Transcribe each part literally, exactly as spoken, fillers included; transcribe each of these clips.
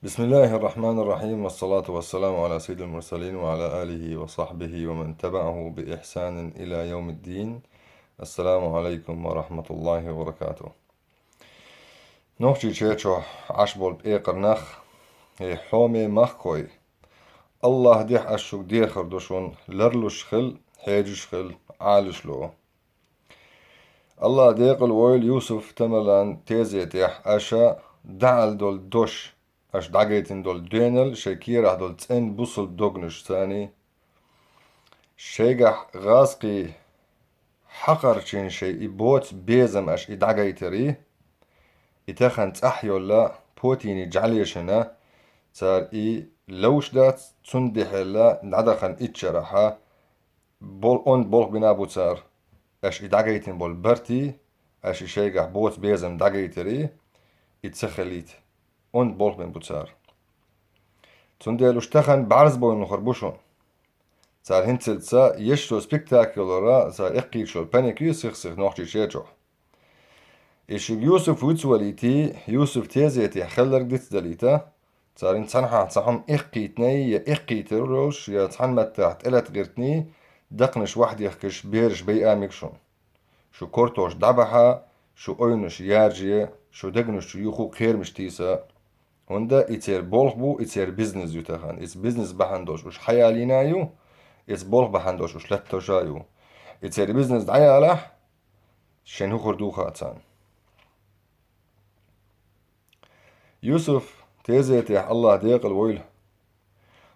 بسم الله الرحمن الرحيم، والصلاة والسلام على سيد المرسلين وعلى آله وصحبه ومن تبعه بإحسان إلى يوم الدين. السلام عليكم ورحمة الله وبركاته. Нохчийчоь Ӏаш болу пекъар нах, хьо, хьоме махкахой, Аллахь дехьа аш шуьга дехар ду шуна, ларлуш хила, хьежаш хила, Ӏалаш ло. Аллахь декъала войла Юсуф Тамерлан тезетехь аша дӀаала долу дош, аша дӀагайтина долу доьналла шайн кийрахь долу цӀена бусалба догнаш царний. Шайгахь гӀазкхий хьакхарчийн шайн и боцу безам аша и дӀагайтарий, и тахана цӀахь йолла потийний жӀалешина, цара и ловш дац, цунна дехьелла дӀадахана иччарахьа, бол-, онда болх бина бу цара, аша и дӀагайтина болу бартий, аша и шайгахь боцу безам дӀагайтарий, и ца хилийта, онда болх бина бу цара. Цундела уьш тахана бӀарз бойнухур бу шуна. Цара хӀинцалца еш йолу спектакль лора, цара эккхийчу йолу паникий сих-сих Нохчийчоь чохь. И шуьга Юсуф вуьцвалийтий, Юсуф тезетехь хилларг дицдалийта, цара хӀинца цхьанхьа цхьа хӀума эккхийтиний я эккхийтар йолуш, я цхьана маттахь тӀелатгӀиртиний, дакханаш вахдехкаш бераш байа мега шуна. Шу кортош дӀабахьа, шу ойнаш яржае, шу дегнаш чу юху кхерамаш тийса. ХӀунда и церан болх бу, и церан бизнес ю тахана. Иза бизнес бахьана долуш уьш хьаялийна ю, иза болх бахьана долуш уьш латтоша ю. И церан бизнес дӀаялахь, шайн хӀун хир ду хаьа царна. Юсуф тезетехь Аллахь декъала войла.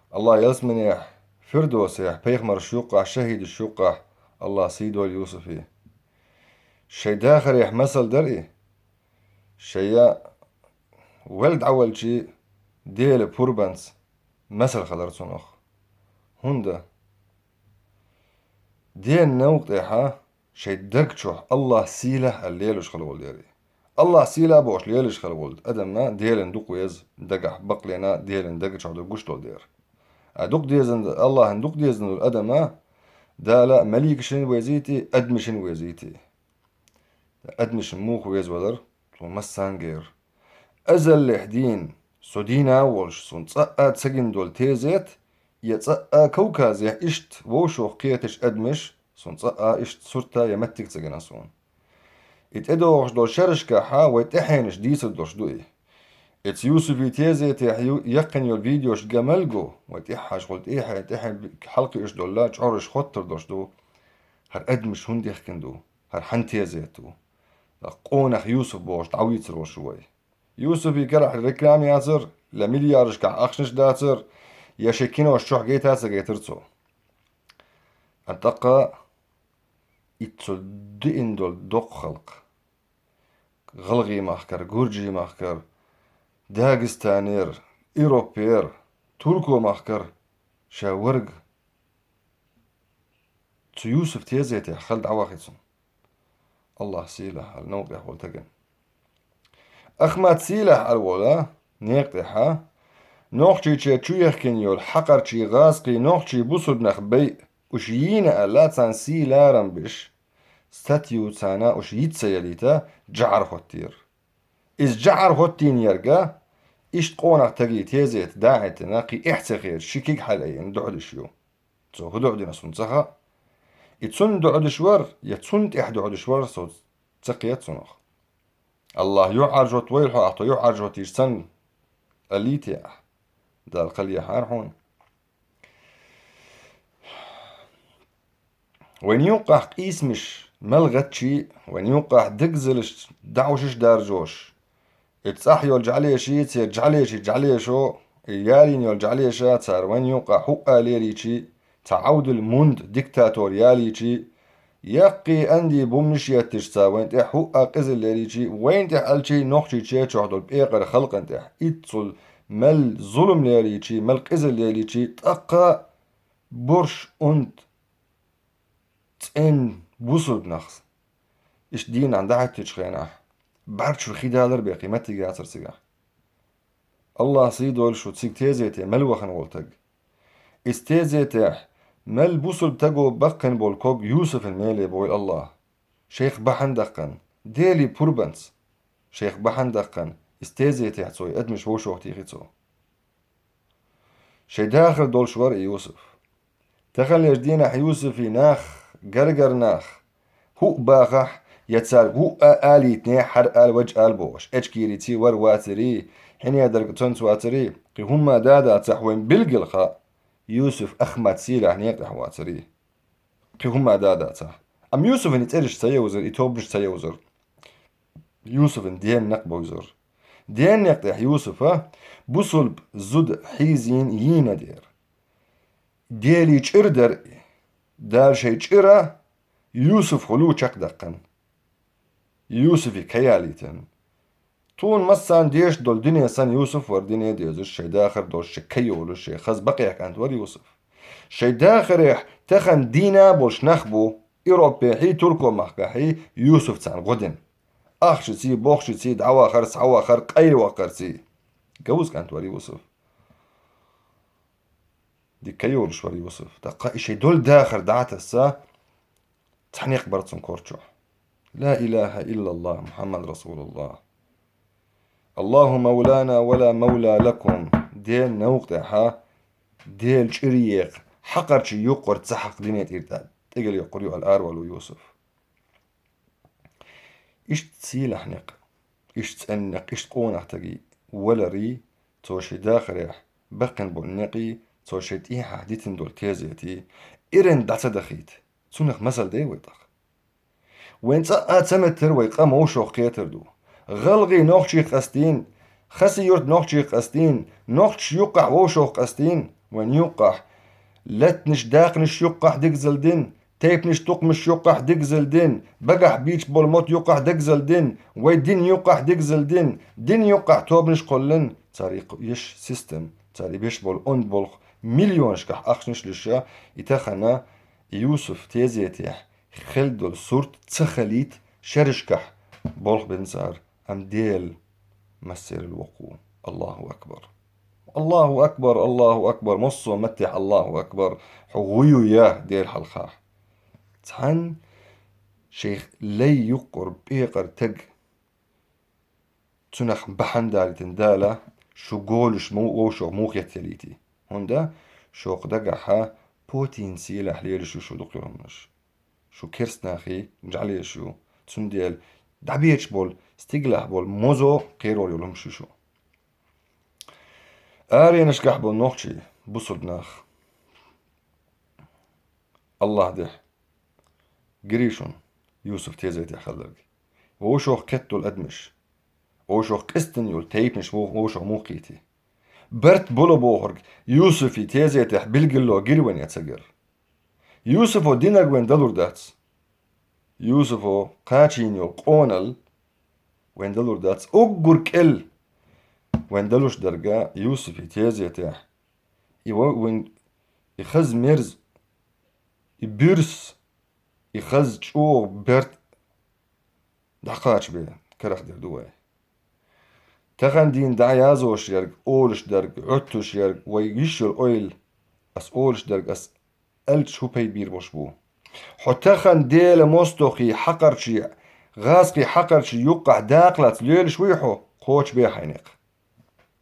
Аллахь ялсаманехь Фирдосехь пайхамарш юккъахь, шахӀидаш юккъахь Аллахь сий дойла Юсуфе. Шайн дахарехь масал дара и. Шайя велла дӀавалчий Делан пурбанца масал хилар цунах. ХӀунда? Ден новкъа тӀехьа шайн даг чохь Аллахь сийлахь аьлла лелаш хила волу дера и. Аллахь сийлахь бохуш лелаш хила волу адамна Делан дукха веза дагахь бакълена, Делан даг чохь ду гуш долу дера. А дукха дезан, Аллахьан дукха дезан долу адама Дала маликашна везийти, адамашна везийти. Адамашна муха веза валар? Цо массанга гера. Азаллехь дийна, со дийна а волуш, суна цкъа а ца гина долу тезет, я цкъа а Кавказехь иштта вовшах кхеташ адамаш, суна цкъа а иштта сурта я маттиг ца гина суна. И тӀедогӀуш долу шерашкахьа вай тӀаьхьенаш дийцар долуш ду и. Эца Юсуфи тезетехь ю-, яккхина йолу видеош ган мел го, вай тӀаьхьашхула тӀаьхье, тӀаьхье хьалкхиъаш долла чӀораш хоттар долуш ду. ХӀара адамаш хӀунда дехкина ду? ХӀара хьан тезет ву? Къонах Юсуф бохуш дӀавийцар волуш ву вай. Юсуфи карахь реклама яцар, я миллиардашкахь ахчанаш дацар, я шайн кинош чохь гайта а ца гайтар цо. А тӀаккха иццул диъна долу доккха халкъ. ГӀалгӀий махкара, гуржий махкара, Дагестанера, Европера, Турко махкара ша варг цу Юсуф тезетехь хала дӀавахи цунна. Аллахь сийлахь аьлла новкъехь волу тагана. Ахмат сийлахь аьлла волу некъа тӀехьа, Нохчийче чу яхкина йолу хьакхарчий гӀазкхий нохчий бусурнах бай уьш йийна аьлла, царна сий ларам беш, статью царна уьш йиц ца ялийта, жӀар хӀоттийра. Иза жӀар хӀоттийна ерга, иштта къонах тагий тезета дӀахӀиттина, кхин эхь ца хеташ, ши киг хьалаайина дуьхьал иш ю. Цо хӀун дуьхьал дина суна ца хаьа. И цунна дуьхьал диш вара, я цунна тӀехь дуьхьал диш вара, со ца кхета цунах. Аллахь юьхьӀаьржот войла хьо, ахьа тхо юьхьӀаьржот йиш санна, аллийте ахь. Дала кхалъяхьара хьуна. Вайн юккъахь къийсамаш мел гӀаттачий, вайн юккъахь дегзалаш, дӀахьушаш даржош, и цӀахь йолу жӀалеший, церан жӀалеший жӀалешо, и ялийна йолу жӀалеша, цара вайн юккъахь хӀуъа лелийчий, цхьа Ӏовдал мунда диктатор ялийчий, яккхий анди бумнаш етташ цара вайн тӀехь хӀуъа къизаллерийчий, вайн тӀехь аьлчий Нохчийче чохь долу пекъара халкъан тӀехь, иццул мел зулам лерийчий, мел къизаллерийчий, тӀаккха борш онда цӀен бусург нахс. Иштта дийнахь дӀахӀиттичу хенахь, бӀарчуьра хи далар бен кхин меттиг яцара цигахь. Аллахь сий дойла шу цига тезете мел вахана волу таг. Иза тезетехь мел бусург таго баккхина болу ког Юсуфан меле бойла Аллахь. Шайх бахьана даьккхина, Делий пурбанца. Шайх бахьана даьккхина, иза тезетехь цо и адамаш вовшах тийхи цо. Шайн дахар долуш вара и Юсуф. Таханлерчу дийнахь Юсуфий нах, гергара нах, хӀуъа бахахь, я цаьрга хӀуъа а алийтинехь, хӀара ала, важа ала бохуш, эчкирийций вара вацарий, хьине дерг цунца вацарий, кхин хӀумма а да а дацахь, вайн билггал хаьа, Юсуф Ахмад сийлахь некъа тӀехь вацарий. Кхин хӀумма а да а дацахь. Амма Юсуфан и цӀераш ца йовзара, и тобанаш ца йовзара. Юсуфан ден некъ бовзара. Ден некъа тӀехь Юсуфа бусулба зуда хьийзийна йийна дера. Делий чӀир дара и. Дала шайн чӀира Юсуф хуьлу чекхдаккхина. Юсуфе кхайалийтина. Тхуна массарна дезаш долу дуьне санна Юсуф вара дуьне дезаш, шайн дахар долуш, шайн кхайолуш, шайн хаза бакъех кӀант вара Юсуф. Шайн дахарехь тахана дийна а болуш нах бу, Европехьий, Турко-махкахьий, Юсуф царна гӀо дина. Ахчаций, бохчаций, дӀавахар, схьавахар, къайлаваккхарций. Говза кӀант вара Юсуф. Дика йолуш вара Юсуф. ТӀаккха и шайн долу дахар дӀа а тасса, цхьа некъ бара цунна кор чохь. Ла илаха иллаллах, Мухаммад расулуллах. Аллаху мавлана ва ла мавла лакум. Ден новкъа тӀехьа, Делан чӀир екха, хьакхарчий юккъара ца хьакха дуьне тӀера тӀе-, тӀегал йоккхур ю аьлла араваьлла ву Юсуф. Иштта сийлахь некъ, иштта цӀена некъ, иштта къонах стаге валарий, цо шен дахарехь баккхина болу некъий, цо шен тӀехьа дитина долу тезетий, иран дӀа ца дахийта, цунах масал дай вай тӀаккха. Вайн цкъа а ца меттара вай къам вовшах кхетар ду. ГӀалгӀай нохчех къастийна, Хасий-Юрт нохчех къастийна, нохчаш юккъахь вовшах къастийна, вайн юккъахь латтанаш, даккханаш юккъахь дигзалдина, тайпанаш-тукхамаш юккъахь дигзалдина, багахь бийцаш болу мотт юккъахь дигзалдина, вай дин юккъахь дигзалдина, дин юккъахь тобанаш кхоллина, цара и кху-, еш система, цара и беш болу онда болх миллионашкахь ахчанаш луьша, и тахана Юсуф тезетехь хила долу сурт ца хилийта шерашкахь болх бина цара, амма Дела массерал воккха ву. Аллаху акбар! Аллаху акбар! Аллаху акбар! Массо а маттехь Аллаху акбар! Хьо гӀу ю я Делан хьалха? Цхьана шайх лай юккъара пекъара таг, цунах бахьана далийтина Дала, шу голуш му-, вовшах муха хетта ялийтий? ХӀунда шух дагахьа Путин сийлахь лелаш ю шу дукха хӀуманаш. Шу керстанахий жӀаьлеш ю, цундела дӀабеча болу, стигалахь болу мозо кхерор йолу хӀумаш ю шу. Аренашкахь болу нохчий, бусулба нах. Аллах дехьа. Гирий шуна Юсуф тезетехь хилларг? Вовшах кхетта долу адамаш, вовшах къистина йолу тайпанаш вов-, вовшах муха кхийтий? Барт болу бохург Юсуфи тезетехь билгало гира вайн я ца гира? Юсуфо динарг вайн далур дац. Юсуфо кхачийна йолу къонал вайн далур дац. Уггар кӀел вайн далуш дерг Юсуфи тезетехь. И ва-, вайн, и хаза мерза, и буьрса, и хаза чӀогӀа барт дӀакхачабе карах дер ду вай. Тахана дийна дӀаязош ерг, олуш дерг, Ӏуттуш ерг, вай йиш йолу ойла, ас олуш дерг, ас аьлча хӀун пайда бийр болуш бу? Хьо тахана Делан мостагӀий, хьакхарчий, гӀазкхий хьакхарчий юккъахь дакъалаца лоьлуш вуй хьо? Кхочушбе хьайн некъ.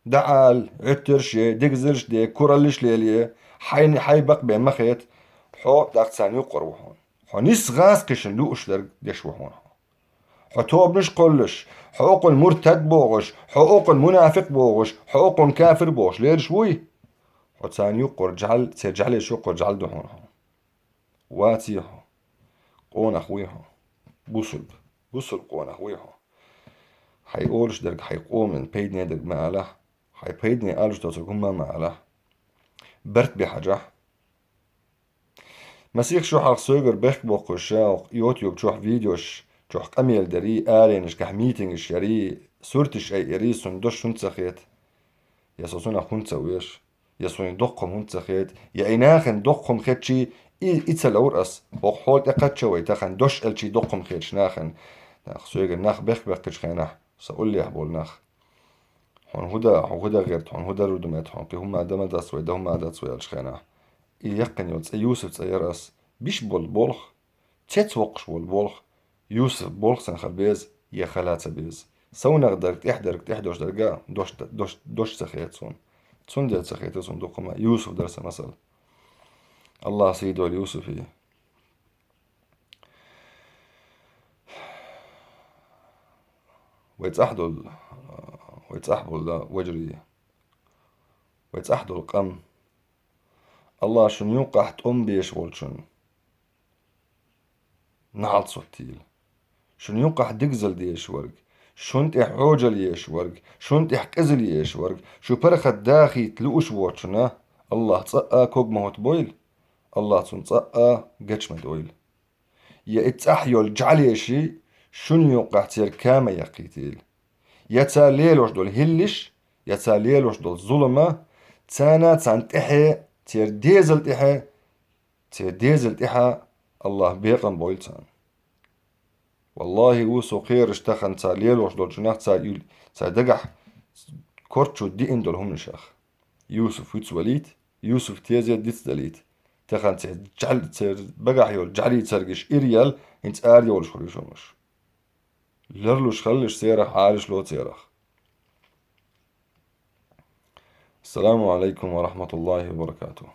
ДӀаала, Ӏуьттарш е, дигзарш де, кураллиш лелае, хьайн, хьайн бакъбе ма хета, хьо даккха царна юккъара ву хьуна. Хьо нисса гӀазкхишна лууш дерг деш ву хьуна хьо. Хьо тобанаш кхоллуш, хьо окхунна муртад бохуш, хьо окхунна мунафикъ бохуш, хьо окхунна кафир бохуш лелаш вуй? Хьо царна юккъара жӀаьл-, церан жӀаьлеш юккъара жӀаьл ду хьуна хьо. Ваций хьо. Къонах вуй хьо. Бусулба. Бусулба къонах вуй хьо. Хьайн олуш дерг хьайн къоман пайдане дерг ма алахь. Хьайн пайдане алуш доцург хӀумма ма алахь. Барт бе хьажахь. Масех шо хьалха соьгара бехк боккхуш ша, оха YouTube чохь видеош чохь къамел дарий, аренашкахь митингаш ярий, сурташ айъярий, суна дош хӀунда ца хета? Я со цунах хӀунда ца веш? Я суна доккхум хӀунда ца хета? Я и нахана доккхум хетчий, и, и ца ловра ас. Оха хьол тӀе кхачча вай тахана дош аьлчий доккхум хеташ нахана. Нах соьгара нах бехк беккхачу хенахь, сан уллехь болу нах. Хьуна хӀун да, хьо хӀун да гӀерта, хьуна хӀун дарур ду метта, хьуна кхин хӀумма дан ма дац вай, дан хӀумма дац вай аьллачу хенахь. И яьккхина йолу цӀе Юсуф цӀе яра ас. Биш болу болх, цец воккхуш болу болх, Юсуф болх сан хила беза, я хила ца беза. Совнах дерг, тӀехь дерг, тӀехь дош дерга, дош, дош, дош ца хета суна. Цундела ца хетар суна дукха ма, Юсуф дара сан масал. Аллахь сий дойла Юсуфе. Вай цӀахь долу, вай цӀахь болу да вежарий. Вай цӀахь долу къам. Аллахь шуна юккъахь тӀом беш волчун нахьалт соттийла. Шуна юккъахь дигзал деш верг, шуна тӀехь хьожал еш верг, шуна тӀехь къизал еш верг, шу паргӀат дахийта лууш воцчунна Аллахь цкъа а ког ма хӀоттабойла, Аллахь цунна цкъа а геч ма дойла. Я и цӀахь йолу жӀалеший шуна юккъахь церан ка ма яккхийтийла. Я цара лелош долу хӀиллаш, я цара лелош долу зулам, царна царна тӀаьхье, церан дезал тӀаьхье, церан дезал тӀаьхьа Аллахь бекъам бойла царна. Валлахьи, ву со кхераш тахана цара лелош долчу нах цара юл-, цара дагахь корчу диъна долу хӀуманашах. Юсуф вицвалийта, Юсуф тезет дицдалийта. Тахана церан жӀал-, церан багахь йолу жӀалий царгаш иръял, хӀинца ара йолуш хуьлуш хӀуманаш. Ларлуш хиллаш церах, Ӏалаш ло церах. Ассаламу алайкум ва рахматуллахи ва баракатух.